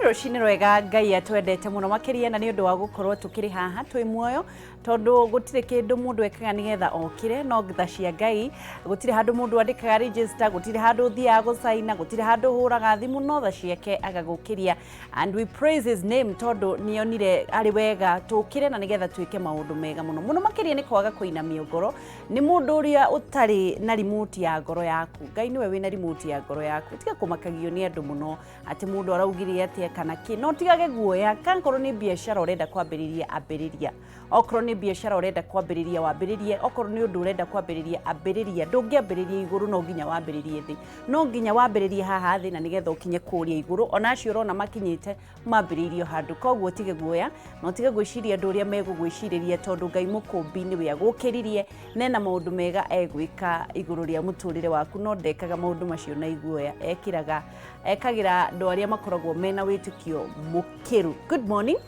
Rũcinĩ rwega. Ngai atwendete mũno makĩria na nĩ ũndũ wa gũkorwo tũkĩrĩ haha twĩ muoyo, tondũ gũtirĩ kĩndũ mũndũ ekaga nĩgetha okĩre no tha cia Ngai. Gũtirĩ handũ mũndũ andĩkaga register, gũtirĩ handũ ũthiaga gũcaina, gũtirĩ handũ ũhũraga thimũ, no tha ciake agagũkĩria, and we praise his name tondũ nĩonire arĩ wega tũkĩre na nĩgetha twĩke maũndũ mega mũno mũno makĩria. Nĩ kwaga kũinamio ngoro nĩ mũndũ ũrĩa ũtarĩ na remote ya ngoro yaku. Ngai nĩwe wĩna remote ya ngoro yaku. Tiga kũmakagio nĩ andũ mũno atĩ mũndũ araugire atĩa kana kĩ, no tigage guoya. Kankorwo nĩ biacara ũrenda kwambĩrĩria, ambĩrĩria. Okorwo nĩ biacara ũrenda kwambĩrĩria, wambĩrĩrie. Okorwo nĩ ũndũ ũrenda kwambĩrĩria, ambĩrĩria. Ndũngĩambĩrĩria igũrũ, no nginya wambĩrĩrie thĩ, no nginya wambĩrĩrie haha thĩ na nĩgetha ũkinye kũrĩa igũrũ. Ona acio ũrona makinyĩte mambĩrĩirio handũ. Koguo tige guoya na ũtige gwĩciria andũ ũrĩa megũgwĩcirĩria, tondũ Ngai mũkũmbi nĩwe agũkĩririe nena maũndũ mega egwĩka igũrũ rĩa mũtũrĩre waku. No ndekaga maũndũ macio na iguoya, ekĩraga ekagĩra andũ arĩa makoragwo mena wĩtĩkio mũkĩru. Good morning.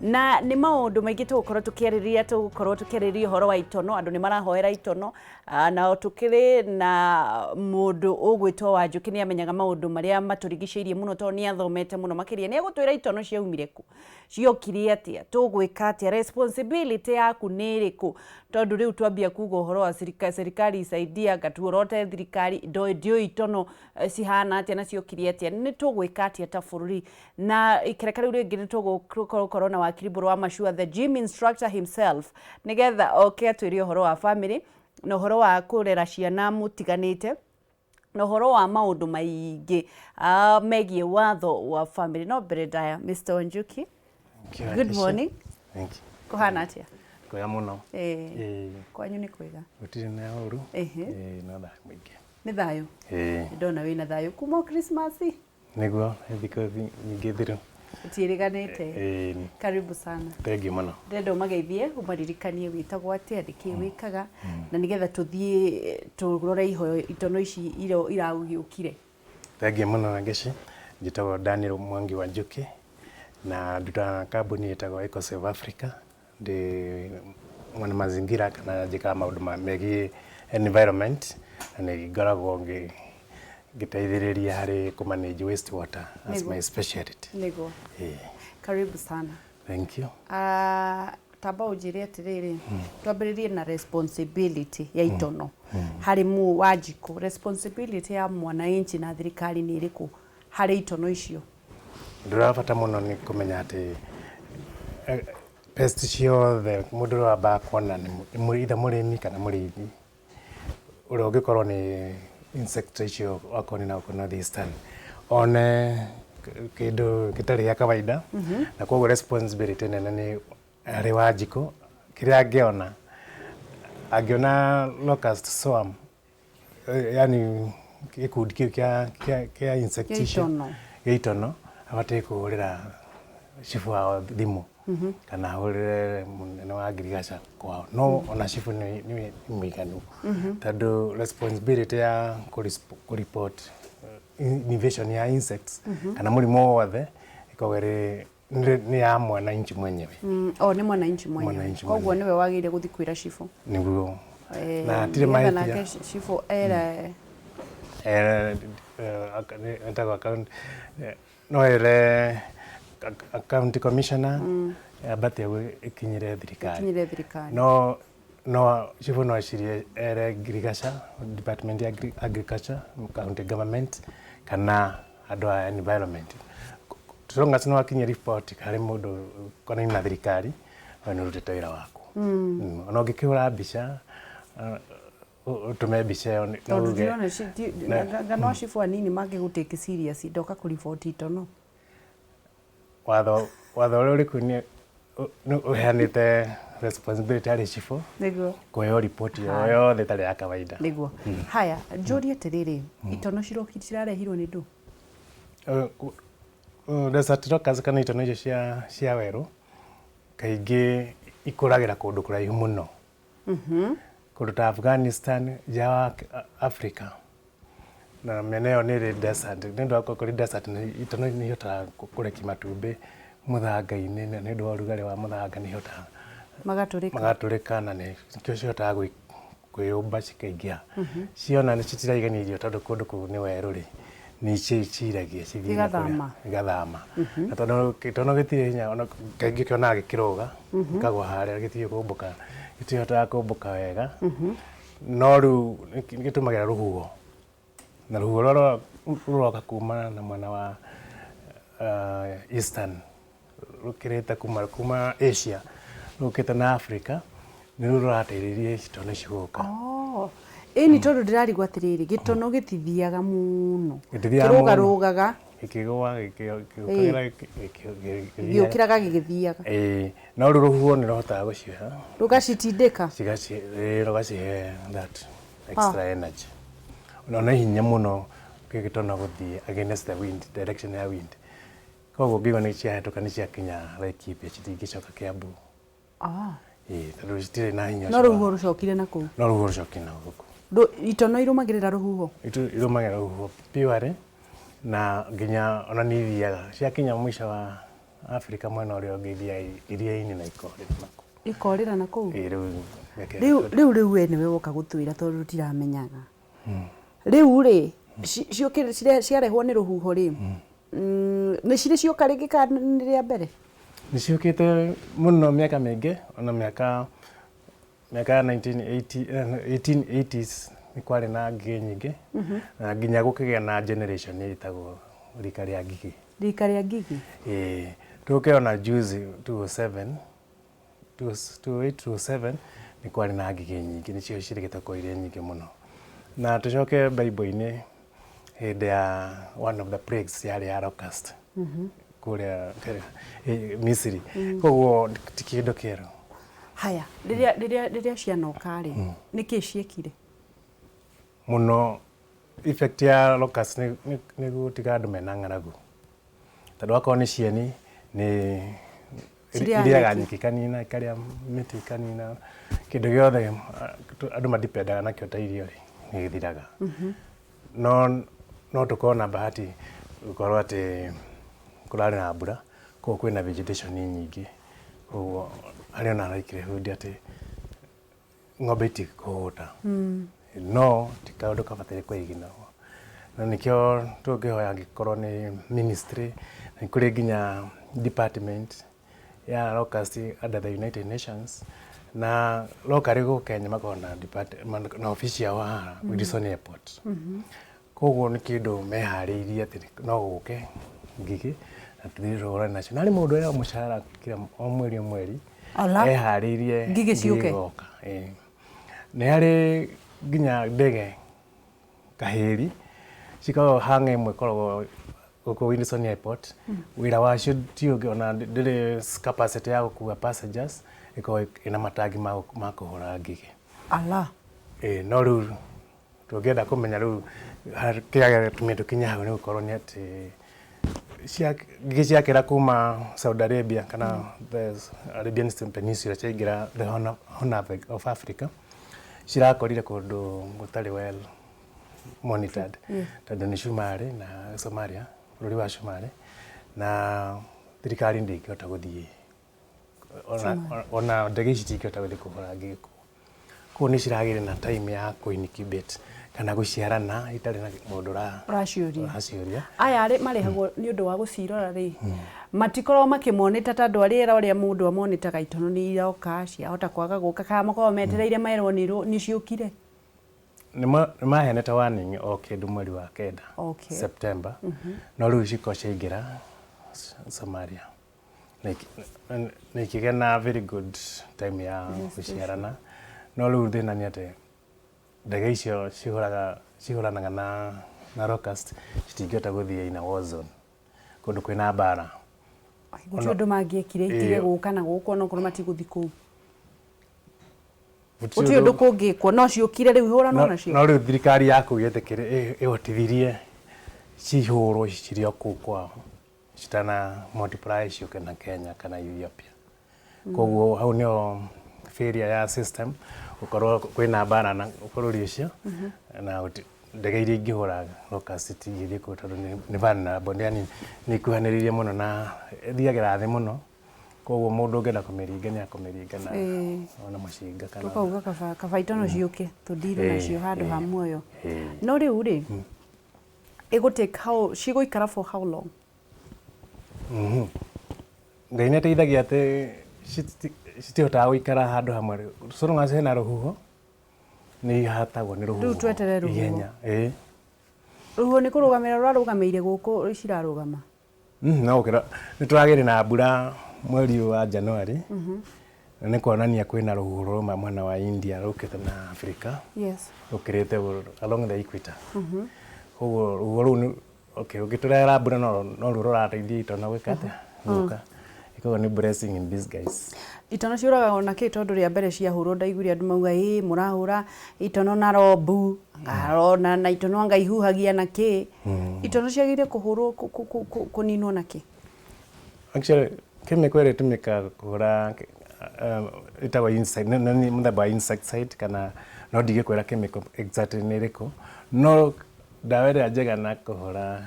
Na nĩ maũndũ maingĩ tũgũkorwo tũkĩarĩrĩria ũhoro wa itono. Andũ nĩ marahoera itono. Na tũkĩrĩ na mũndũ ũgwĩtwo Wanjũkĩ, nĩ amenyaga maũndũ marĩa matũrigicĩirie mũno tondũ nĩ athomete mũno makĩria. Nĩ egũtwĩra itono ciaumire kũ, ciokire atĩa, tũgwĩka atĩa, responsibility yaku nĩ ĩrĩkũ, tondũ rĩu twambia kuga ũhoro wa serikali isaidia, ngatuorote thirikari ndiũĩ itono cihana atĩa na ciokire atĩa, nĩ tũgwĩka atĩa ta bũrũri. Na ikereka rĩu rĩngĩ nĩ tũgũkorwo na wakiri Mbũrũ wa Mashua, the gym instructor himself, nĩgetha oke atwĩre ũhoro wa family na ũhoro wa kũrera ciana mũtiganĩte na ũhoro wa maũndũ maingĩ megiĩ watho wa family. No mbere ndaya, Mr. Wanjuki. Thank you, good Aisha. Morning. Thank you. Kũhana atĩa? Kwega mũno. Kwanyu nĩ kwega? Gũtirĩ na ũru. Ehe. Ĩĩ, no thayũ mũingĩ. Nĩ thayũ. Ndona wĩna thayũ kuma o Christmas. Nĩguo, thikũ nyingĩ thiru. Ũtiĩrĩganĩte. Karibu sana. Thank you mũno. Ndĩrenda ũmageithie, ũmaririkanie wĩtagwo atĩa, nĩkĩ wĩkaga, na nĩgetha tũthiĩ tũrore ihoyo itono ici iragĩũkire. Thank you mũno, Angeci. Njĩtagwo Daniel Mwangi wa Njuki na ndutaga kambuni ĩtagwo EcoSave Africa. Ndĩ mwana mazingira kana njĩkaga maũndũ megiĩ environment na nĩ ngoragwo ngĩteithĩrĩria harĩ kũ manage waste water as my specialty. Nĩguo. Karibu sana. Thank you. Tamba ũnjĩre atĩrĩrĩ, twambĩrĩrie na responsibility ya itono harĩ mu Wanjikũ. Responsibility ya mwananchi na thirikari nĩ ĩrĩkũ harĩ itono icio? Ũndũ ũrĩa wa bata mũno nĩ kũmenya atĩ pest ciothe mũndũ ũrĩa wambaga kuona nĩ either mũrĩmi kana mũrĩithi ũrĩa ũngĩkorwo nĩ insect icio, okorwo nĩ na gũkũ North Eastern, one kĩndũ gĩtarĩ gĩa kawaida, na koguo responsibility nene nĩ harĩ Wanjikũ. Kĩrĩa angĩona locust swarm, yani gĩkundi kĩu kĩa insect Kĩa icio itono. Gĩa itono, abatiĩ kũhũrĩra cibu wao thimũ kana ahũrĩre mũnene wa ngirigaca kwao. No ona cibu nĩ mũiganu, tondũ responsibility ya kũ-report invasion ya insects kana mũrimũ wothe ĩkoragwo ĩrĩ nĩ ya mwananchi mwenyewe. O nĩ mwananchi mwenyewe. Mwananchi. Koguo nĩwe wagĩrĩire gũthiĩ kwĩra cibũ. Nĩguo. Na hatirĩ nĩgetha mahĩtia. Nake cibũ ere Etagwo account, no ere county commissioner, yambate ũguo ĩkinyĩre thirikari. Ĩkinyĩre thirikari. No cibũ no ecirie ere ngirigaca, department ya agriculture, county government kana andũ a environment. As long as nĩ wakinyia report harĩ mũndũ ũkonainie na thirikari, we nĩ ũrutĩte wĩra waku. Ona ũngĩkĩhũra mbica, ũtũme mbica ĩyo na tondũ uge ndirona ngano cibũ anini mangĩgũtake serious ndoka kũriboti itono. Watho ũrĩa ũrĩ kuo nĩ ũheanĩte responsibility harĩ cibũ kũheo riboti o yothe ĩtarĩ ya kawaida. Nĩguo. Haya, njũrie atĩrĩrĩ, itono ciroki cirarehirwo nĩ ndũ? Desert locust kana itono icio cia werũ kaingĩ ikũragĩra kũndũ kũraihu mũno, kũndũ ta Afghanistan, nja wa Africa, na mĩena ĩyo nĩ ĩrĩ desert. Nĩ ũndũ wa kũrĩ desert, itono nĩ ihotaga kũrekia matumbĩ mũthanga-inĩ, na nĩ ũndũ wa ũrugarĩ wa mũthanga nĩ ihotaga magatũrĩka. Magatũrĩka, na nĩkĩo cihotaga kwĩyũmba cikaingĩha. Ciona nĩ citiraigania irio, tondũ kũndũ kũu nĩ werũ rĩ, Nĩ ciragia cithiĩ na kũrĩa- Igathama. Igathama. Na tondũ gĩtono gĩtirĩ hinya, ona kaingĩ kĩonaga gĩkĩrũga, gĩkagwa harĩa, gĩtiũĩ kũmbũka, gĩtihotaga kũmbũka wega. No rĩu nĩ gĩtũmagĩra rũhuho, na rũhuho rũrĩa rũroka kuma na mwena wa eastern, rũkĩrĩte kuma Asia rũkĩte na Africa, nĩruo rũrateithĩrĩria itono ici gũka. Oh. Ĩni tondũ ndĩrarigwo atĩrĩrĩ, gĩtono gĩtithiaga mũno? Gĩtithiaga mũno. Kĩrũgarũgaga. Gĩkĩgũa, gĩkĩũkagĩra, gĩkĩthiaga. Gĩũkĩraga gĩgĩthiaga. Ĩĩ, no rĩu rũhuho nĩ rũhotaga gũcioya. Rũgacitindĩka. Rũgacihe that extra energy. Na nĩ hinya mũno gĩtono gũthiĩ against the wind, direction ya wind. Koguo ngĩigua nĩ ciahĩtũka, nĩ ciakinya Laikipia, citingĩcoka Kiambu. Ĩĩ, tondũ citirĩ na hinya No ũcio. Rũhuho rũcokire na kũu. No rũhuho rũcokire na gũkũ. Itono irũmagĩrĩra rũhuho. Irũmagĩrĩra rũhuho purely, na nginya ona nĩ ithiaga ciakinya mũico wa Africa, mwena ũrĩa ũngĩ, ithiaga iria-inĩ na ikorĩra nakuo. Ikorĩra na kũu. Ĩĩ, rĩu reke. Rĩu we nĩwe woka gũtwĩra, tondũ tũtiramenyaga. Rĩu rĩ, ciarehwo nĩ rũhuho rĩ, nĩ cirĩ cioka rĩngĩ kana nĩ rĩa mbere? Nĩ ciũkĩte mũno mĩaka mĩingĩ, ona mĩaka ya 1980, 1880s nĩ kwarĩ na ngigĩ nyingĩ, na nginya gũkĩgĩa na generation ĩtagwo rika rĩa ngigĩ. Rika rĩa ngigĩ. Ĩĩ, tũke ona juzi 207, 2008, 207 nĩ kwarĩ na ngigĩ nyingĩ, nĩcio cirĩgĩte gũkorwo irĩ nyingĩ mũno. Na tũcoke Bible-inĩ, hĩndĩ ya one of the plagues yarĩ ya locust kũrĩa Misiri. Koguo ti kĩndũ kĩerũ. Haya, rĩrĩa cianoka rĩ, nĩkĩ ciĩkire? Mũno effect ya locust nĩ gũtiga andũ mena ng'aragu, tondũ akorwo nĩ cieni nĩ Cirĩaga irĩaga nyeki. Nyeki ikanina, ikarĩa mĩtĩ ikanina, kĩndũ gĩothe andũ madipendaga nakĩo ta irio rĩ, nĩ gĩthiraga. No tũkorwo na bahati gũkorwo atĩ kũrarĩ na mbura, koguo kwĩna vegetation nyingĩ, koguo harĩ ona likelihood atĩ ng'ombe itikũhũta. No ti kaũndũ kabataire kũiginagwo, na nĩkĩo tũngĩhoya angĩkorwo nĩ ministry, nĩ kũrĩ nginya department ya locust under the United Nations, na locally gũkũ Kenya makoragwo na department na obici yao haha Wilson Airport. Koguo nĩ kĩndũ meharĩirie atĩ no gũke ngigĩ na tũthiĩ tũhũrane nacio. Na harĩ mũndũ ũrĩa mũcara kila o mweri o mweri Ala. eharĩirie Ngigĩ ciũke. Igoka. Ĩĩ. Nĩ harĩ nginya ndege kahĩri cikoragwo hanga ĩmwe ĩkoragwo gũkũ Wilson Airport. Wĩra wacio ti ũngĩ, ona ndĩrĩ capacity ya gũkua passengers, ĩkoragwo ĩna matangi ma kũhũra ngigĩ. Ala. Ĩĩ, no rĩu tũngĩenda kũmenya rĩu kĩrĩa gĩatũmire tũkinye hau nĩ gũkorwo nĩ atĩ ngigĩ ciakĩra kuma Saudi Arabia kana the Arabian Peninsula, ciaingĩra the Horn of Africa, cirakorire kũndũ gũtarĩ well monitored, tondũ nĩ Cumarĩ na Somalia, bũrũri wa Cumarĩ, na thirikari ndĩngĩhota gũthiĩ, ona ndege ici itingĩhota gũthiĩ kũhũra ngigĩ kũu. Koguo nĩ ciragĩire na time ya kũ incubate kana gũciarana itarĩ na mũndũ ũraciũria. Ũraciũria. Aya rĩ marĩhagwo nĩ ũndũ wa gũcirora rĩ, matikoragwo makĩmonita ta andũ a rĩera ũrĩa mũndũ amonitaga itono nĩ iroka, ciahota kwaga gũka, kana makoragwo metereire merwo nĩ ciũkire? Nĩ maheanĩte warning o kĩndũ mweri wa kenda, September, no rĩu cikorwo ciaingĩra Somalia na ikĩgĩa na very good time ya gũciarana. No rĩu thĩna nĩ atĩ ndege icio cihũraga cihũranaga na locust citingĩhota gũthiĩ in a war zone, kũndũ kwĩna mbara. Gũtirĩ ũndũ mangĩekire itige gũka na gũkũ, onokorwo matigũthiĩ kũu? Gũtirĩ. Gũtirĩ ũndũ kũngĩkwo, no ciũkire rĩu ihũranwo nacio. No rĩu thirikari ya kũu yetĩkĩre ĩhotithirie cihũrwo cirĩ o kũu kwao citana multiply ciũke na Kenya kana Ethiopia. Koguo hau nĩho failure ya system, gũkorwo kwĩna mbara na bũrũri ũcio, na ndege iria ingĩhũra locust itingĩthiĩ kũu, tondũ nĩ vulnerable, yani nĩ ikuhanĩrĩirie mũno na ĩthiagĩra thĩ mũno, koguo mũndũ ũngĩenda kũmĩringa nĩ akũmĩringa na ona mũcinga kana Tũkauga kaba, kaba itono ciũke tũndirwo nacio handũ ha muoyo. No rĩu rĩ, Ĩgũ take how, cigũikara for how long? Ngai nĩ ateithagia atĩ citihotaga gũikara handũ hamwe. So long as hena rũhuho, nĩ ihatagwo nĩ rũhuho. Rĩu tweterere rũhuho. Ihenya, ĩĩ. Rũhuho nĩ kũrũgamĩra rũrarũgamĩire gũkũ cirarũgama? No gũkĩra nĩ tũragĩrĩ na mbura mweri ũyũ wa January. Na nĩ kuonania kwĩna rũhuho rũrauma mwena wa India rũkĩte na Africa. Rũkĩrĩte along the equator. Koguo rũhuho rũu nĩ okay, ũngĩtũrehera mbura no noruo rũrateithia itono gwĩka atĩa? Gũka. Koguo nĩ blessing in disguise. Itono ciũragagwo na kĩ tondũ rĩa mbere ciahũrwo ndaiguire andũ mauga ĩ mũrahũra itono na rombu, anga na itono anga ihuhagia na kĩ. Itono ciagĩrĩire kũhũrwo kũninwo na kĩ? Actually, chemical ĩrĩa ĩtũmĩkaga kũhũra ĩtagwo insect, nĩ mũthemba wa insecticide kana no ndingĩkwĩra chemical exactly nĩ ĩrĩkũ, no ndawa ĩrĩa njega na kũhũra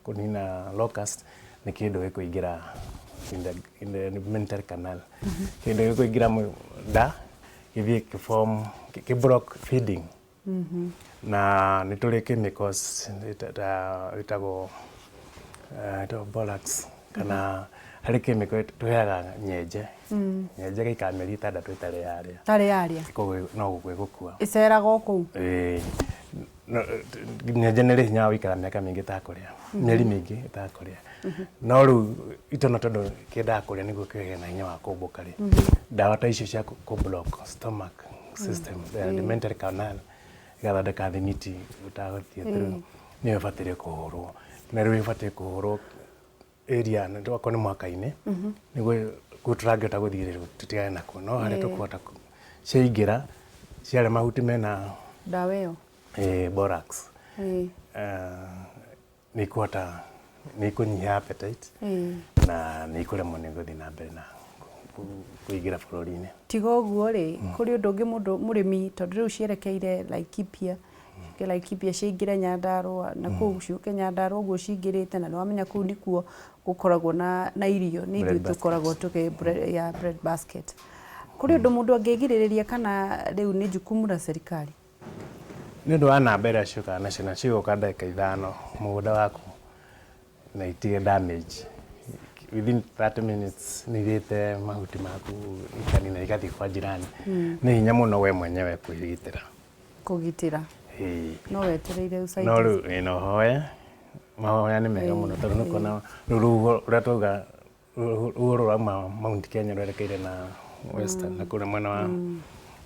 kũnina locust nĩ kĩndũ gĩkũingĩra in the alimentary canal. Kĩndũ gĩkũingĩra nda gĩthiĩ kĩ form, kĩ block feeding. Na nĩ tũrĩ chemicals ta ĩtagwo borax kana harĩ chemical tũheaga nyenje. Nyenje ĩgaikara mĩeri 6 ĩtarĩ yarĩa. Ĩtarĩ yarĩa. Koguo no gũkua ĩgũkua. Ĩceraga o kũu? Ĩĩ. Nyenje nĩ ĩrĩ hinya wa gũikara mĩaka mĩingĩ ĩtakũrĩa, mĩeri mĩingĩ ĩtakũrĩa. No rĩu itono tondũ kĩendaga kũrĩa nĩguo kĩgĩe na hinya wa kũmbũka rĩ, ndawa ta icio cia kũ block stomach system, the alimentary canal, ĩgathondeka thimiti ũtagũthiĩ through, nĩyo ĩbataire kũhũrwo. Na rĩu ĩbatiĩ kũhũrwo area okorwo nĩ mwaka-inĩ, nĩguo kũu tũtangĩhota gũthiĩ rĩ, tũtigane nakuo. No harĩa tũkũhota ciaingĩra, ciarĩa mahuti mena ndawa ĩyo, borax, nĩ ikũhota, nĩ ikũnyihia appetite na nĩ ikũremwo nĩ gũthiĩ na mbere na kũingĩra bũrũri-inĩ. Tiga ũguo rĩ, kũrĩ ũndũ ũngĩ mũndũ mũrĩmi tondũ rĩu cierekeire Laikipia, ciũke Laikipia ciingĩre Nyandarũa na kũu ciũke Nyandarũa ũguo cingĩrĩte na nĩwamenya kũu nĩkuo gũkoragwo na irio nĩ ithuĩ tũkoragwo tũkĩ ya bread basket. Kũrĩ ũndũ mũndũ angĩgirĩrĩria kana rĩu nĩ jukumu la serikali? Nĩ ũndũ wa namba ĩrĩa ciũkaga nacio na cigũka ndagĩka 5 mũgũnda waku na itige damage. Within 30 minutes nĩ irĩte mahuti maku ikanina igathiĩ kwa jirani. Nĩ hinya mũno we mwenyewe kwĩgitĩra. Kũgitĩra. Ĩĩ. No wetereire usaidizi. No rĩu no hoye. Mahoya nĩ mega mũno tondũ nĩ ũkuona rĩu rũhuho ũrĩa twauga rũhuho rũrauma Mount Kenya rwerekeire na western na kũrĩa mwena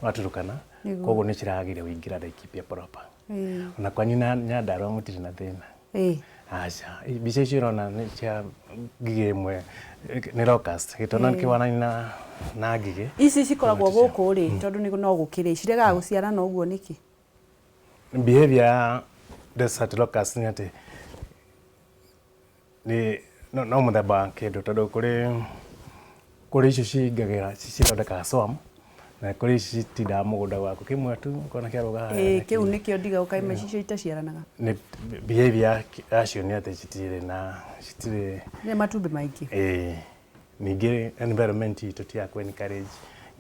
wa Turkana. Koguo nĩ ciragire kũingĩra Laikipia proper. Ona kwanyu na Nyandarua mũtirĩ na thĩna. Aca, mbica icio ũrona nĩ cia ngigĩ ĩmwe, nĩ locust, gĩtono kĩhanaine na ngigĩ. Ici cikoragwo gũkũ rĩ, tondũ nĩ no gũkĩrĩ, ciregaga gũciarana ũguo nĩkĩ? Behavior ya desert locust nĩ atĩ nĩ no mũthemba wa kĩndũ tondũ kũrĩ icio cingagĩra cithondekaga swarm na kũrĩ ici citindaga mũgũnda waku kĩmwe tu ũkona kĩarũga harĩa. Ĩĩ, kĩu nĩkĩo ndiga ũkaima icio itaciaranaga. Nĩ behavior yacio nĩ atĩ citirĩ na citirĩ Nĩ matumbĩ maingĩ. Ĩĩ, ningĩ environment itũ ti ya kũ encourage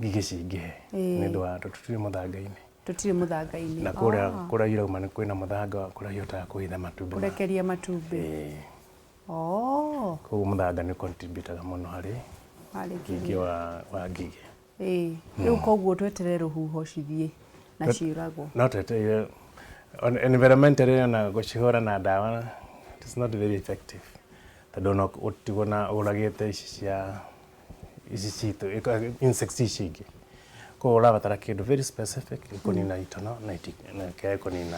ngigĩ cingĩhe nĩ ũndũ wa tũtirĩ mũthanga-inĩ. Tũtirĩ mũthanga-inĩ. Na kũrĩa kũrĩa irauma nĩ kwĩna mũthanga kũrĩa ihotaga kũhitha matumbĩ. Kũrekeria matumbĩ. Ĩĩ. Koguo mũthanga nĩ contribute mũno harĩ ũingĩ wa ngigĩ. Ĩĩ, rĩu koguo tweterere rũhuho cithiĩ na ciũragwo. No twetereire environmentally ona gũcihũra na ndawa it's not very effective tondũ no ũtigwo na ũragĩte ici cia ici citũ insects ici ingĩ. Koguo ũrabatara kĩndũ very specific kũnina itono na kĩage kũnina.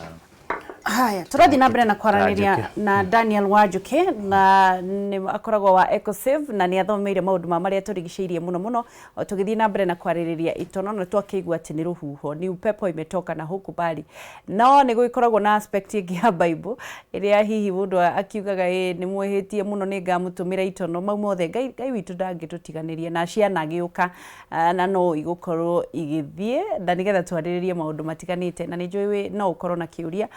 Haya, tũrathiĩ na mbere na kwaranĩria na Daniel Wanjuki na nĩ akoragwo wa Ecosave na nĩ athomeire maũndũ ma marĩa tũrigicĩirie mũno mũno tũgĩthiĩ na mbere na kwarĩrĩria itono na twakĩigua atĩ nĩ rũhuho, ni upepo imetoka na huku mbali. No nĩ gũgĩkoragwo na aspect ĩngĩ ya Bible ĩrĩa hihi mũndũ akiugaga ĩ nĩ mwĩhĩtie mũno nĩ ngamũtũmĩra itono mau mothe Ngai witũ ndangĩtũtiganĩria na cianagĩũka na no igũkorwo igĩthiĩ na nĩgetha twarĩrĩrie maũndũ matiganĩte na nĩ njũĩ no ũkorwo na kĩũria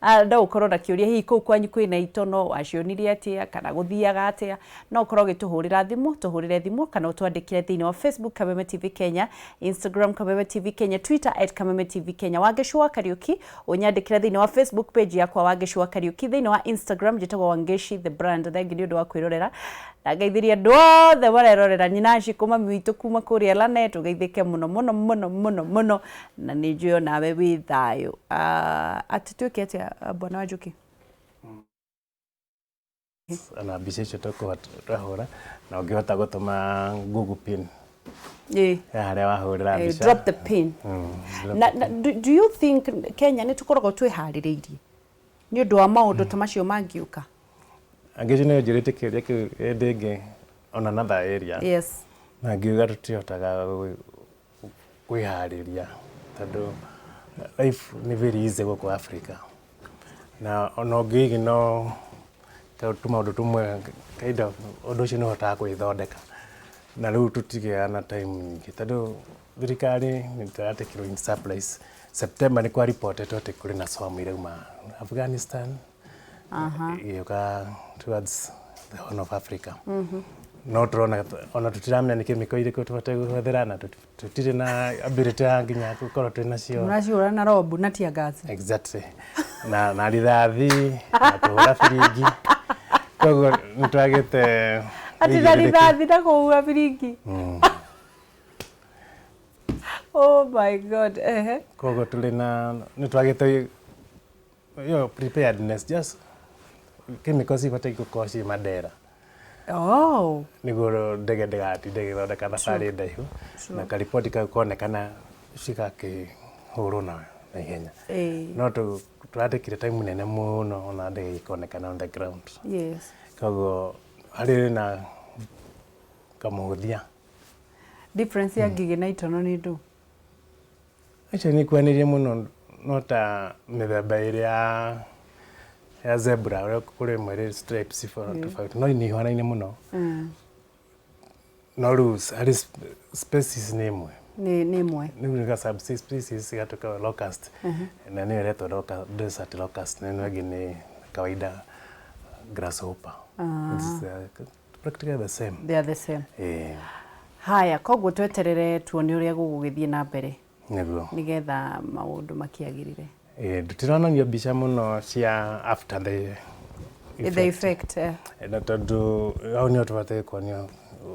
No ũkorwo na kĩũria hihi kũu kwanyu kwĩna itono, wacionire atĩa kana gũthiaga atĩa, no ũkorwo ũgĩtũhũrĩra thimũ, tũhũrĩre thimũ kana ũtwandĩkĩre thĩinĩ wa Facebook Kameme TV Kenya, Instagram Kameme TV Kenya, Twitter @KamemeTV Kenya. Wangeci wa Kariuki, ũnyandĩkĩre thĩinĩ wa Facebook page yakwa Wangeci wa Kariuki, thĩinĩ wa Instagram njĩtagwo Wangeci the brand. Thengi nĩ ũndũ wa kwĩrorera na ngeithĩria andũ othe marerorera, nyina Shiko, mami witũ kuma kũrĩa Lanet, ũgeithĩke mũno mũno mũno mũno mũno, na nĩ njũĩ onawe wĩ thayũ. Atĩ twĩke atĩa, bwana Wanjuki? Ona mbica icio twahũra na ũngĩhota gũtũma Google pin ya harĩa wahũrĩra mbica. Drop the pin. Drop. Na do you think Kenya nĩ tũkoragwo twĩharĩrĩirie nĩ ũndũ wa maũndũ ta macio mangĩũka? Angĩcio nĩ njũrĩte kĩũria kĩu hĩndĩ ĩngĩ on another area. Na ngiuga tũtihotaga kwĩharĩria tondũ life nĩ very easy gũkũ Africa, na ona ũngĩ no tũmaũndũ tũmwe kind of ũndũ ũcio nĩ ũhotaga gwĩthondeka, na rĩu tũtigĩaga na time nyingĩ tondũ thirikari nĩ tũratekirwo in supplies. September nĩ kwa reportetwo atĩ kũrĩ na swarm irauma Afghanistan ĩgĩũka towards the Horn of Africa, no tũrona ona tũtiramenya nĩ kĩmĩko irĩkũ tũbataire kũhũthĩra, na tũtirĩ na ability ya nginya gũkorwo twĩ nacio. Mũraciũra na robu na tear gas. Exactly, na rithathi na kũhũra biringi, koguo nĩ twagĩte Atĩ na rithathi na kũhura biringi. Oh my God, ehe. Koguo tũrĩ na nĩ twagĩte yo preparedness, just chemicals ibataire gũkorwo ciĩ Mandera nĩguo ndege ndĩgatinde ĩgĩthondeka thabarĩ ndaihu na kariboti kau konekana cigakĩhũrwo na ihenya. No tũratekire time nene mũno ona ndege ikonekana on the ground. Koguo harĩ na kamũhũthia. Difference ya ngigĩ na itono nĩ ndũ? Acio nĩ ikuhanĩirie mũno, no ta mĩthemba ĩrĩa ya zebra, ũrĩa kũrĩ ĩmwe ĩrĩ stripes tofauti, no nĩ ihanaine mũno. No rĩu harĩ species nĩ ĩmwe. Nĩ ĩmwe. Rĩu nĩ ga subspecies igatuĩka locust, na nĩyo ĩretwo desert locust, na ĩno ĩngĩ nĩ kawaida grasshopper. It's practically the same. They are the same. Eh. Haya, koguo tweterere tuone ũrĩa gũgũgĩthiĩ na mbere Nĩguo. Nĩgetha maũndũ makĩagĩrĩre. Eh, tũtironanio mbica mũno cia after the The effect, eh. Na tondũ hau nĩho tũbataire kuonio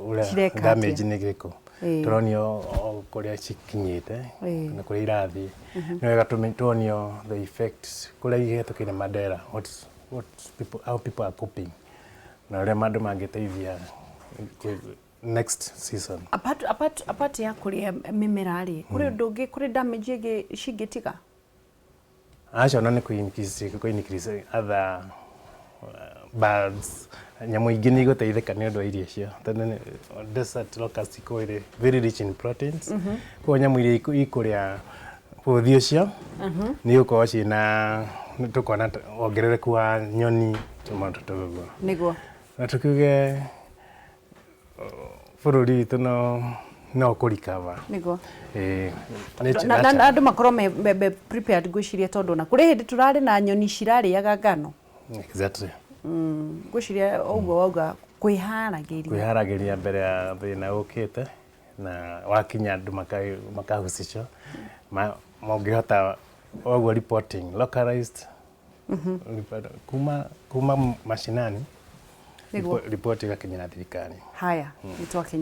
ũrĩa Cireka atĩa. Damage nĩ ĩrĩkũ. Tũronio o kũrĩa cikinyĩte na kũrĩa irathiĩ. Nĩ wega tuonio the effect kũrĩa ihĩtũkĩire Mandera, what people, how people are coping na ũrĩa andũ mangĩteithia next season. Apart ya kũrĩa mĩmera rĩ, kũrĩ ũndũ ũngĩ, kũrĩ damage ĩngĩ cingĩtiga? Aca, ona nĩ kũ increase other birds, nyamũ ingĩ nĩ igũteithĩka nĩ ũndũ wa irio icio, tondũ desert locust ikoragwo ĩrĩ very rich in proteins. Koguo nyamũ iria ikũrĩa bũthi ũcio nĩ igũkorwo ciĩna, nĩ tũkuona wongerereku wa nyoni, tũmaũndũ tũu ũguo. Na tũkiuge bũrũri witũ no kũrikava. Ĩĩ, Na andũ makorwo me prepared, ngwĩciria, tondũ ona kũrĩ hĩndĩ tũrarĩ na nyoni cirarĩaga ngano. Ngwĩciria ũguo wauga, kwĩharagĩria. Kwĩharagĩria mbere ya thĩna ũkĩte, na wakinya andũ makahusishwo, mangĩhota ũguo reporting localized kuma mashinani, ripoti ĩgakinyĩra thirikari. Haya, nĩ twakinya.